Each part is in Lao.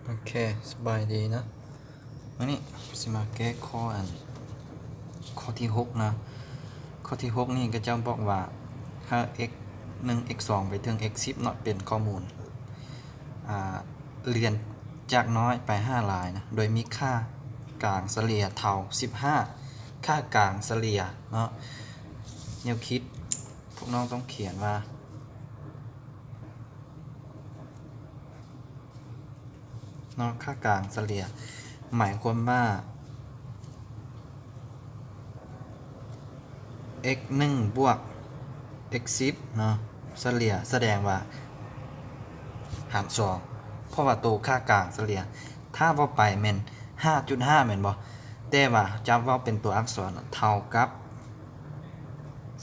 ໂອເຄ ສະບາຍດີເນາະ. ມື້ນີ້ຊິມາແກ້ຂໍ້ອັນ ຂໍ້ທີຫົກເນາະ. ຂໍ້ທີຫົກນີ້ເຂົາເຈົ້າບອກວ່າ ຖ້າ x ໜຶ່ງ x ສອງ ໄປເຖິງ x ສິບເນາະ ເປັນຂໍ້ມູນ ອ່າ ລຽນຈາກນ້ອຍໄປຫາຫຼາຍນະ ໂດຍມີຄ່າກາງສະເລ່ຍເທົ່າສິບຫ້າ ຄ່າກາງສະເລ່ຍເນາະ. ແນວຄິດ ພວກນ້ອງຕ້ອງຂຽນວ່າ ເນາະ ຄ່າກາງສະເລ່ຍ ໝາຍຄວາມວ່າ x ໜຶ່ງ ບວກ x ສິບເນາະ ສະເລ່ຍ ສະແດງວ່າຫານສອງ ເພາະວ່າໂຕຄ່າກາງສະເລ່ຍ ຖ້າເວົ້າໄປແມ່ນຫ້າຈຸດຫ້າ ແມ່ນບໍ່? ແຕ່ວ່າຈະເວົ້າເປັນຕົວອັກສອນ ເທົ່າກັບ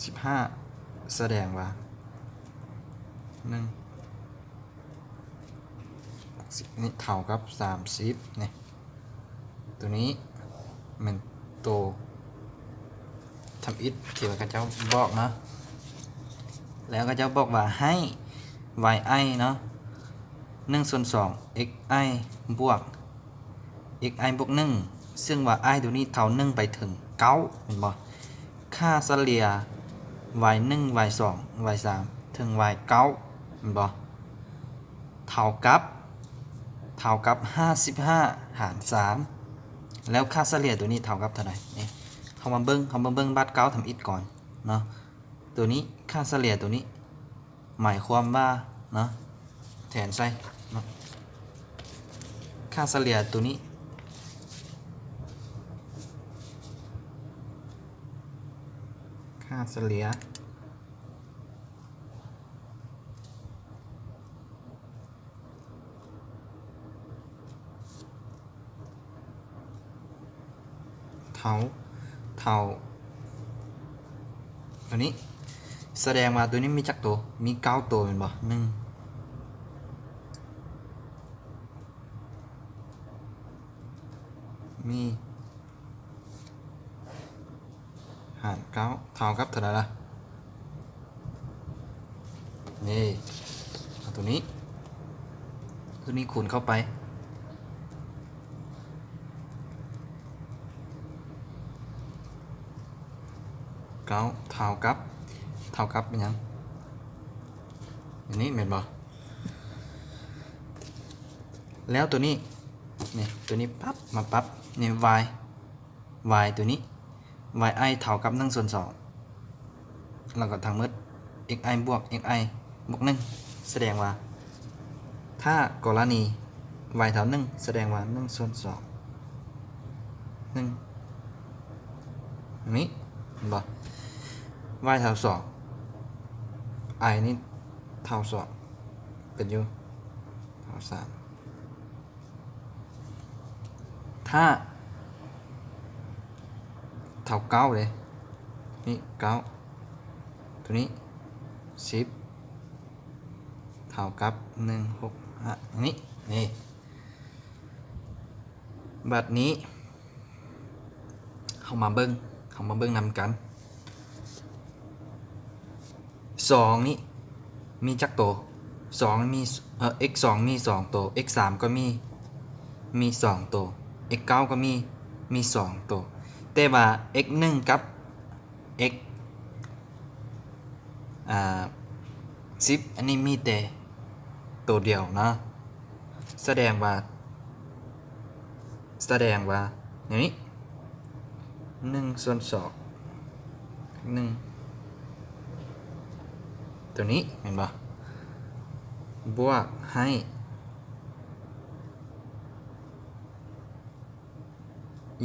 ສິບຫ້າ ສະແດງວ່າ ໜຶ່ງ ສິບ ນີ້ເທົ່າກັບສາມສິບນີ້ ໂຕນີ້ແມ່ນໂຕທຳອິດທີ່ວ່າເຂົາເຈົ້າບອກເນາະ. ແລ້ວເຂົາເຈົ້າບອກວ່າໃຫ້ y i ເນາະ ໜຶ່ງສ່ວນສອງ x i ບວກ x i ບວກໜຶ່ງ ເຊິ່ງວ່າ i ໂຕນີ້ເທົ່າໜຶ່ງໄປເຖິງເກົ້າ ແມ່ນບໍ່? ຄ່າສະເລ່ຍ y ໜຶ່ງ y ສອງ y ສາມ ເຖິງ y ເກົ້າ ແມ່ນບໍ່? ເທົ່າກັບ ເທົ່າກັບຫ້າສິບຫ້າຫານສາມ ແລ້ວຄ່າສະເລ່ຍໂຕນີ້ເທົ່າກັບເທົ່າໃດ? ນີ້ ເຮົາມາເບິ່ງ ເຮົາມາເບິ່ງບາດເກົ້າທຳອິດກ່ອນເນາະ. ໂຕນີ້ ຄ່າສະເລ່ຍໂຕນີ້ ໝາຍຄວາມວ່າເນາະ ແທນໃສ່ເນາະ ຄ່າສະເລ່ຍໂຕນີ້ ຄ່າສະເລ່ຍ ເທົ່າ ເທົ່າ ໂຕນີ້ ສະແດງວ່າໂຕນີ້ມີຈັກໂຕ? ມີເກົ້າໂຕແມ່ນບໍ່? ໜຶ່ງ ມີ ຫານເກົ້າ ເທົ່າກັບເທົ່າໃດລະ? ນີ້ ເອົາໂຕນີ້ ໂຕນີ້ຄູນເຂົ້າໄປ ເກົ້າ ເທົ່າກັບ ເທົ່າກັບອີຫຍັງ? ອັນນີ້ແມ່ນບໍ່? ແລ້ວໂຕນີ້ ນີ້ ໂຕນີ້ປັບ ມາປັບ ນີ້ y y ໂຕນີ້ y i ເທົ່າກັບໜຶ່ງສ່ວນສອງ ແລ້ວກໍທັງໝົດ x i ບວກ x i ບວກໜຶ່ງ ສະແດງວ່າ ຖ້າກໍລະນີ y ເທົ່າໜຶ່ງ ສະແດງວ່າໜຶ່ງສ່ວນສອງ ໜຶ່ງ ນີ້ ເຫັນບໍ່? y ເທົ່າສອງ i ນີ້ເທົ່າສອງ ເປັນຢູ່ ເທົ່າສາມ ຖ້າເທົ່າເກົ້າເດ້ ນີ້ເກົ້າ ໂຕນີ້ສິບ ເທົ່າກັບໜຶ່ງ ຫົກ ຫ້າ ນີ້ ນີ້ ບັດນີ້ ເຮົາມາເບິ່ງ ເຮົາມາເບິ່ງນຳກັນ ສອງນີ້ມີຈັກໂຕ? ສອງມີ ເອີ x ສອງມີສອງໂຕ x ສາມກໍມີ ມີສອງໂຕ x ເກົ້າກໍມີ ມີສອງໂຕ ແຕ່ວ່າ x ໜຶ່ງກັບ x ອ່າ ສິບ ອັນນີ້ມີແຕ່ໂຕດຽວເນາະ ສະແດງວ່າ ສະແດງວ່າ ແນວນີ້ ໜຶ່ງສ່ວນສອງ ໜຶ່ງ ໂຕນີ້ແມ່ນບໍ່? ບວກໃຫ້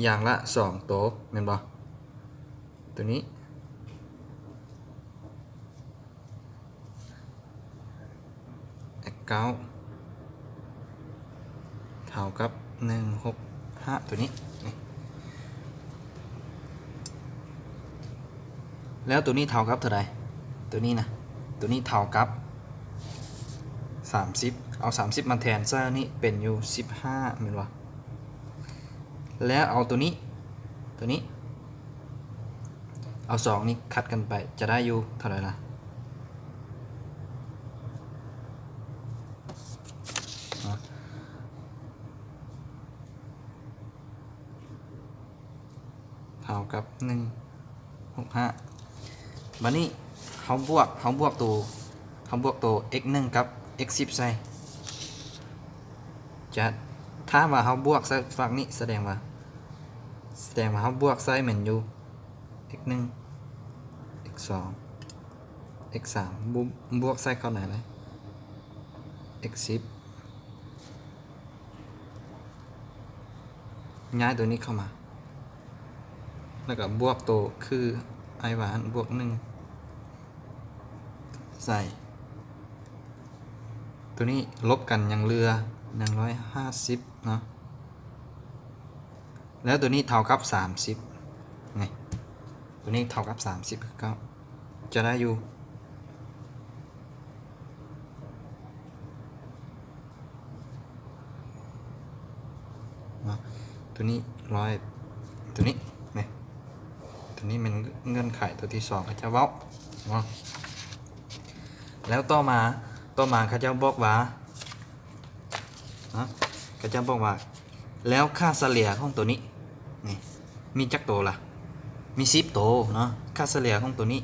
ຢ່າງລະສອງໂຕ ແມ່ນບໍ່? ໂຕນີ້ x ເກົ້າ ເທົ່າກັບໜຶ່ງ ຫົກ ຫ້າ ໂຕນີ້ ນີ້ ແລ້ວໂຕນີ້ເທົ່າກັບເທົ່າໃດ? ໂຕນີ້ນະ ໂຕນີ້ເທົ່າກັບສາມສິບ ເອົາສາມສິບມາແທນໃສ່ນີ້ເປັນຢູ່ສິບຫ້າ ແມ່ນບໍ່? ແລ້ວເອົາໂຕນີ້ ໂຕນີ້ ເອົາສອງນີ້ຂັດກັນໄປ ຈະໄດ້ຢູ່ເທົ່າໃດລະ? ອາ ເທົ່າກັບໜຶ່ງ ຫົກ ຫ້າ. ບາດນີ້ເຮົາບວກ ເຮົາບວກໂຕ ເຮົາບວກໂຕ x ໜຶ່ງ ກັບ x ສິບ ໃສ່ ຈະ ຖ້າວ່າເຮົາບວກໃສ່ຝັ່ງນີ້ ສະແດງວ່າ ສະແດງວ່າເຮົາບວກໃສ່ແມ່ນຢູ່ x ໜຶ່ງ x ສອງ x ສາມ ບວກ ບວກໃສ່ເຂົ້າໃນເລີຍ x ສິບ ຍ້າຍໂຕນີ້ເຂົ້າມາ ແລ້ວກໍບວກໂຕຄືອ້າຍວ່າຫັ້ນ ບວກໜຶ່ງ ໃສ່ ໂຕນີ້ລົບກັນຍັງເຫຼືອໜຶ່ງຮ້ອຍຫ້າສິບເນາະ ແລ້ວໂຕນີ້ເທົ່າກັບສາມສິບ ນີ້ ໂຕນີ້ເທົ່າກັບສາມສິບຄືເກົ່າ ຈະໄດ້ຢູ່ ເນາະ ໂຕນີ້ຮ້ອຍ ໂຕນີ້ ນີ້ ໂຕນີ້ແມ່ນເງື່ອນໄຂໂຕທີສອງເຂົາເຈົ້າເວົ້າເນາະ ແລ້ວຕໍ່ມາ ຕໍ່ມາເຂົາເຈົ້າບອກວ່າ ເນາະ ເຂົາເຈົ້າບອກວ່າ ແລ້ວຄ່າສະເລ່ຍຂອງໂຕນີ້ ນີ້ ມີຈັກໂຕລະ? ມີສິບໂຕເນາະ ຄ່າສະເລ່ຍຂອງໂຕນີ້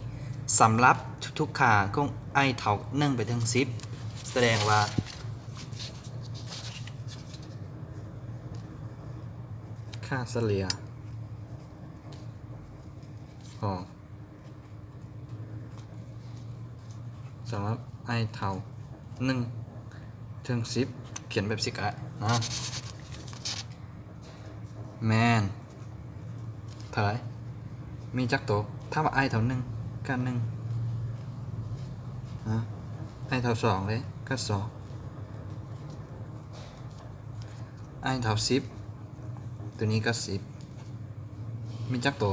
ສຳລັບທຸກໆຄ່າຂອງ i ເທົ່າໜຶ່ງໄປເຖິງສິບ ສະແດງວ່າ ຄ່າສະເລ່ຍຂອງ ສຳລັບ i ເທົ່າໜຶ່ງເຖິງສິບ ຂຽນແບບນີ້ກໍໄດ້ເນາະ ແມ່ນເທົ່າໃດ? ມີຈັກໂຕ? ຖ້າວ່າ i ເທົ່າໜຶ່ງ ກໍໜຶ່ງ ນະ i ເທົ່າສອງເດ້ ກໍສອງ i ເທົ່າສິບ ໂຕນີ້ກໍສິບ ມີຈັກໂຕ?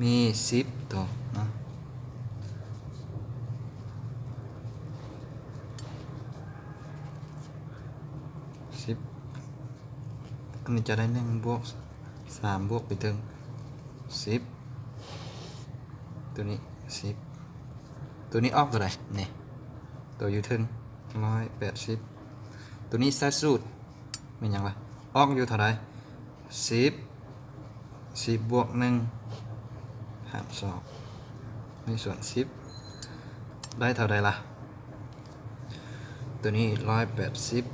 ມີສິບໂຕເນາະ ສິບ ອັນນີ້ຈະໄດ້ໜຶ່ງບວກສາມບວກໄປເຖິງສິບ ໂຕນີ້ສິບ ໂຕນີ້ອອກເທົ່າໃດ? ນີ້ ໂຕຢູ່ເທິງ ໜຶ່ງຮ້ອຍແປດສິບ ໂຕນີ້ໃສ່ສູດ ແມ່ນຫຍັງວະ? ອອກຢູ່ເທົ່າໃດ? ສິບ ສິບບວກໜຶ່ງ ຫານສອງ ໃນສ່ວນສິບ ໄດ້ເທົ່າໃດລະ? ໂຕນີ້ຮ້ອຍແປດສິບ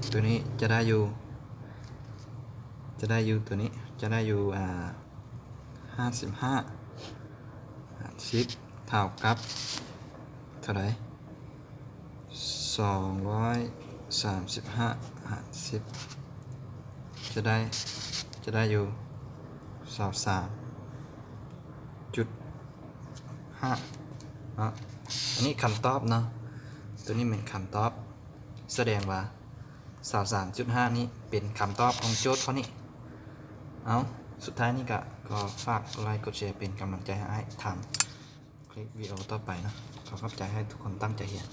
ໂຕນີ້ຈະໄດ້ຢູ່ ຈະໄດ້ຢູ່ ໂຕນີ້ຈະໄດ້ຢູ່ ອ່າ ຫ້າສິບຫ້າ ຫານສິບ ເທົ່າກັບເທົ່າໃດ? ສອງຮ້ອຍສາມສິບຫ້າ ຫານສິບ ຈະໄດ້ ຈະໄດ້ຢູ່ ຊາວສາມຈຸດຫ້າ ເນາະ ອັນນີ້ຄຳຕອບເນາະ ໂຕນີ້ແມ່ນຄຳຕອບ ສະແດງວ່າ ຊາວສາມຈຸດຫ້ານີ້ເປັນຄຳຕອບຂອງໂຈດຂໍ້ນີ້. ເອົາ ສຸດທ້າຍນີ້ກະຂໍຝາກກົດໄລກົດແຊເປັນກຳລັງໃຈໃຫ້ອ້າຍທຳຄລິບວິດີໂອຕໍ່ໄປເນາະ. ຂໍຂອບໃຈ ໃຫ້ທຸກຄົນຕັ້ງໃຈຮຽນ.